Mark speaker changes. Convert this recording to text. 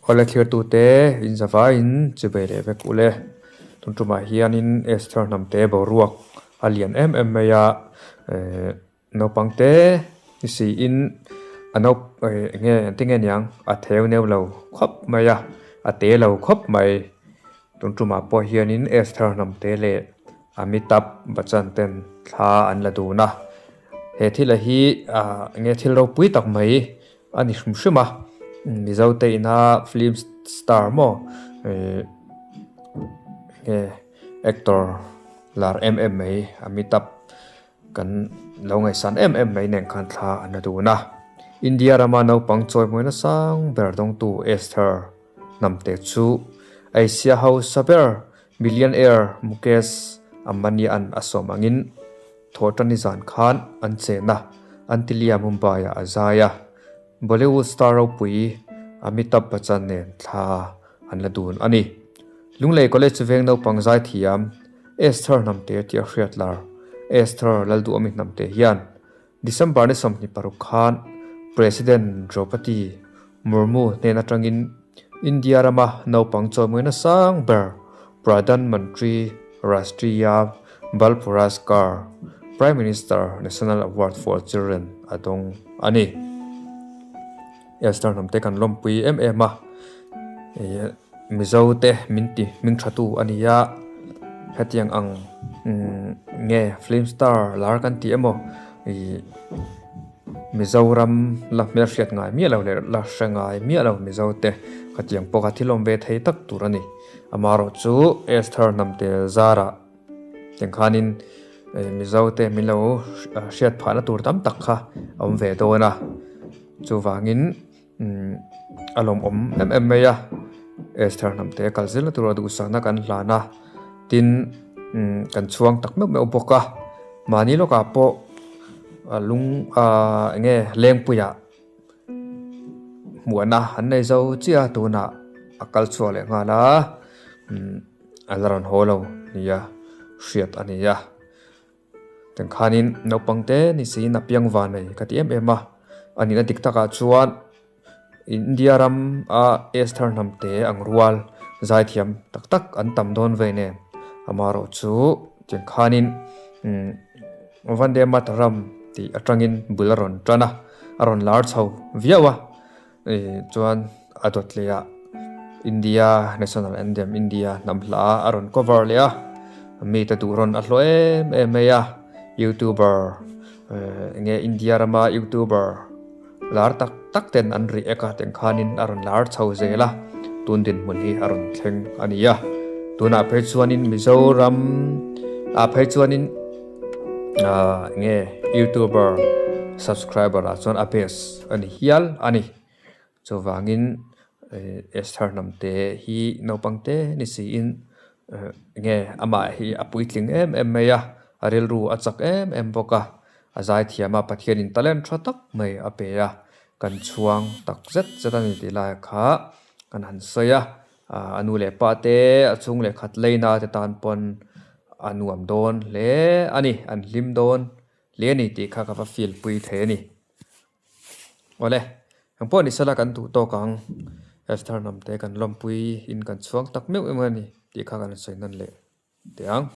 Speaker 1: Awle thirtute in zavaiin chibei leh vek ule. Tun tumah hianin Esther hnamte boruak a lian em em mai a, ehh naupang te ni siin a nau ehh eng nge engtin nge niang a theu neu lo khawp mai a, a te lo khawp mai. Tun tumah pawh hianin Esther hnamte leh Amitabh Bachchan ten thla an la dun a, he thil a hi ah eng nge thil ropui tak mai a ni hrim hrim a, Mizo te ina film star maw ih nge actor lar em em mai Amitabh kan lo ngaihsan em em mai nen khan thla an la dun a, India rama naupang chawimawi nasang ber dawngtu Esther hnamte chu Asia hausa ber millionaire Mukesh Ambani an a sawm angin Thawhṭani zan khan an chen a, Antilia Mumbai-ah a zai a, Bollywood star ropui Amitabh Bachchan nen thla an la dun a ni. Lunglei College veng naupang zaithiam Esther Hnamte tih a hriat lar Esther Lalduhawmi Hnamte hian December ni 26 khan President Draupadi Murmu hnen atangin India rama naupang chawimawina sang ber Pradhan Mantri Rashtriya Bal Puraskar, Prime Minister National Award for Children, a dawng a ni. Esther hnamte kan lawmpui em em a, Mizo te min ti hming tha tu a ni a, hetiang ang nge film star lar kan tih emaw ih Mizoram la hmelhriat ngai miah lo leh la hre ngai miah lo Mizo te khatiang pawh kha thil awm ve thei tak tur a ni. Amaherawhchu Esther hnamte zarah tiang khanin Mizo te min lo hriat phahna tur tam tak kha a awm ve dawn a, chuvangin. Umm a lawmawm em em mai a Esther hnam te kal zirna tura duhsakna kan hlan a tin umm kan chhuang tak meuh meuh bawk a mahni lawkah pawh a lung ahh eng nge lengpuiah hmuahna an nei zo chiah a tunah a kal chhuak leh nghal a umm a la rawn haw lo nia hriat a ni a. Teng khanin naupang te ni siin a piang va nei ka ti em em a, a nihna dik takah chuan India ram a Esther hnam te ang rual zaithiam tak tak an tam dawn vei nen amaherawh chu teng khanin umm Vande Mataram tih atangin bul a rawn tan a, a rawn lar chho viau a ih chuan a dawt leh ah India national anthem India hnam hla a rawn cover leh a mite duh rawn a hlawh em em mai a youtuber eh eng nge India rama youtuber lar tak tak ten an react a teng khanin a rawn lar chho zel a tun dinhmun hi a rawn thleng a ni a tunah phei chuanin Mizoram ah phei chuanin ah eng nge youtuber subscriber ah chuan a best a ni hial a ni. Chuvangin Esther hnamte hi naupang te ni siin nge amah hi a puitling em em mai a, a rilru a chak em em bawk a, a zaithiam a Pathianin talent tha tak mai a pe a, kan chhuang tak zet zet a ni tih lai kha kan han sawi a, a nu leh pa te a chhung leh khat leina te tan pawn a nuam dawn hle a ni, an hlim dawn hle a ni tih kha ka va feel pui thei a ni. Awle, eng pawh ni sela kan duh tawk ang, Esther hnamte kan lawmpui in kan chhuang tak meuh em a ni tih kha kan sawi nawn leh teh ang.